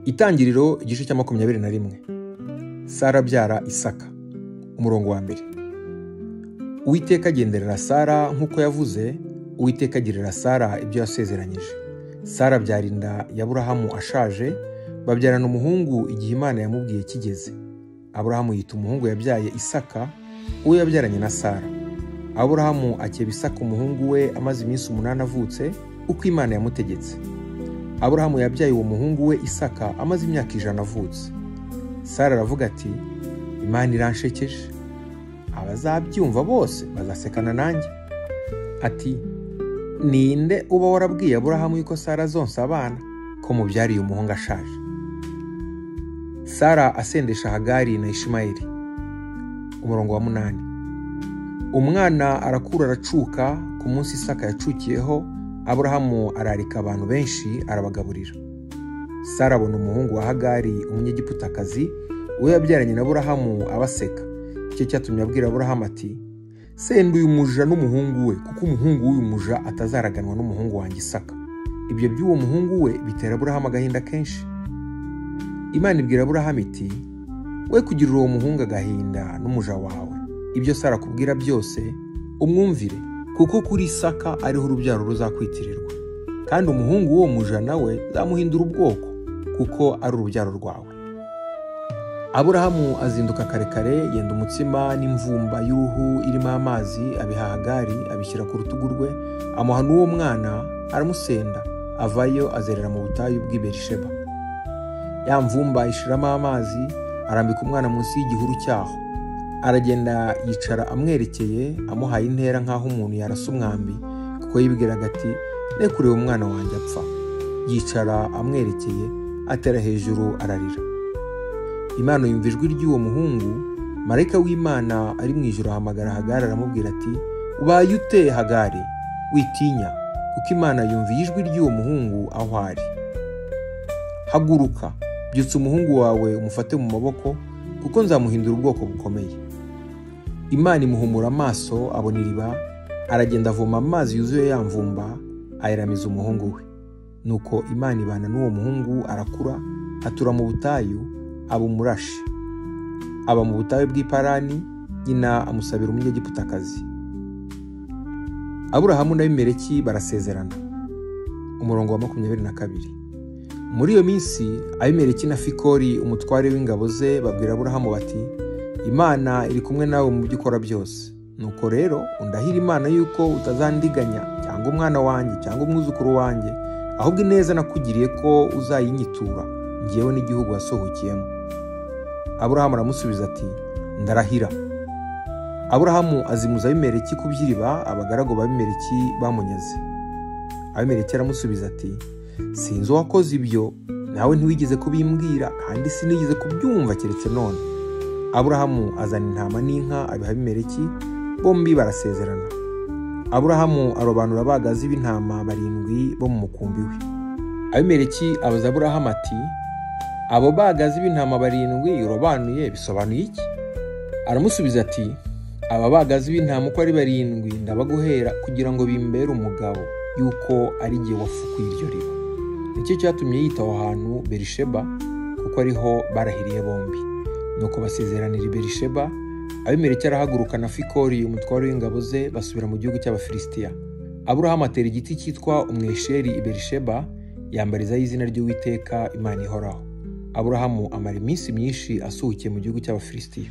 Itangiriro igice cya 21. Sara abyara Isaka. Umurongo wa mbere. Uwiteka agenderera Sara nk'uko yavuze, Uwiteka agirira Sara ibyo yasezeranyije. Sara abyara inda ya Aburahamu ashaje, babyarana umuhungu igihe Imana yamubwiye kigeze. Aburahamu yita umuhungu yabyaye Isaka, uwo yabyaranye na Sara. Aburahamu akeba Isaka umuhungu we amaze iminsi 8 avutse, uko Imana yamutegetse. Aburahamu yabyaye uwo muhungu we Isaka amaze imyaka 100 avutse. Sara aravuga ati, Imana iranshekeje, abazabyumva bose bazasekana nanjye. Ati, ninde uba warabwiye Aburahamu yuko Sara azonsa abana, ko mubyariye umuhungu ashaje? Sara asendesha Hagari na Ishimayeli. Umurongo wa 8. Umwana arakura aracuka, ku munsi Isaka yacukiyeho, Aburahamu ararika abantu benshi arabagaburira. Sara abona umuhungu wa Hagari umunyegiputakazi, uwo yabyaranye na Aburahamu abaseka. Icyo cyatumye abwira Aburahamu ati, senda uyu muja n'umuhungu we, kuko umuhungu w'uyu muja atazaraganwa n'umuhungu wanjye Isaka. Ibyo by'uwo muhungu we bitera Aburahamu agahinda kenshi. Imana ibwira Aburahamu iti, we kugirira uwo muhungu agahinda n'umuja wawe, ibyo Sara akubwira byose umwumvire, kuko kuri Isaka ariho urubyaro ruzakwitirirwa. Kandi umuhungu w'uwo muja nawe zamuhindura ubwoko, kuko ari urubyaro rwawe. Aburahamu azinduka kare kare, yenda umutsima n'imvumba y'uruhu irimo amazi, abiha Hagari, abishyira ku rutugu rwe, amuha n'uwo mwana, aramusenda, avayo azerera mu butayu bw'i Berisheba. Ya mvumba ishiramo amazi, arambika umwana munsi y'igihuru cyaho. Aragenda yicara amwerekeye, amuhaye intera nk'aho umuntu yarasa umwambi, kuko yibwiraga ati, ne kureba umwana wanjye apfa. Yicara amwerekeye, atera hejuru ararira. Imana yumva ijwi ry'uwo muhungu, marayika w'Imana ari mu ijuru ahamagara Hagari aramubwira ati, ubaye ute Hagari? Witinya, kuko Imana yumviye ijwi ry'uwo muhungu aho ari. Haguruka, byutsa umuhungu wawe umufate mu maboko, kuko nzamuhindura ubwoko bukomeye. Imana imuhumura amaso abona iriba, aragenda avoma amazi yuzuye ya mvumba, ayaramiza umuhungu we. Nuko Imana ibana n'uwo muhungu arakura, atura mu butayu, aba umurashi. Aba mu butayu bw'i Parani, nyina amusabira umunyegiputakazi. Aburahamu na Abimeleki barasezerana. Umurongo wa 22. Muri iyo minsi Abimeleki na Fikori umutware w'ingabo ze babwira Aburahamu bati, Imana iri kumwe nawe mu byo ukora byose. Nuko rero undahira Imana yuko utazandiganya cyangwa umwana wanjye cyangwa umwuzukuru wanjye, ahubwo ineza nakugiriye ko uzayinyitura, njyewe n'igihugu wasohokeyemo. Aburahamu aramusubiza ati, ndarahira. Aburahamu azimuza Abimeleki ku by'iriba abagaragu ba Abimeleki bamunyaze. Abimeleki aramusubiza ati, sinzi uwakoze ibyo, nawe ntiwigeze kubimbwira, kandi sinigeze kubyumva keretse none. Aburahamu azana intama n'inka abiha Abimeleki, bombi barasezerana. Aburahamu arobanura abagazi b'intama 7 bo mu mukumbi we. Abimeleki abaza Aburahamu ati, abo bagazi b'intama 7 urobanuye bisobanuye iki? Aramusubiza ati, aba bagazi b'intama uko ari 7 ndabaguhera kugira ngo bimbere umugabo, yuko ari jye wafukuye iryo riba. Nicyo cyatumye yita aho hantu Berisheba, kuko ariho barahiriye bombi. Nuko basezeranira i Berisheba. Abimeleki arahaguruka na Fikori umutware w'ingabo ze, basubira mu gihugu cy'Abafilisitiya. Aburahamu atera igiti cyitwa umwesheri i Berisheba, yambarizaho izina ry'Uwiteka Imana ihoraho. Aburahamu amara iminsi myinshi asuhukiye mu gihugu cy'Abafilisitiya.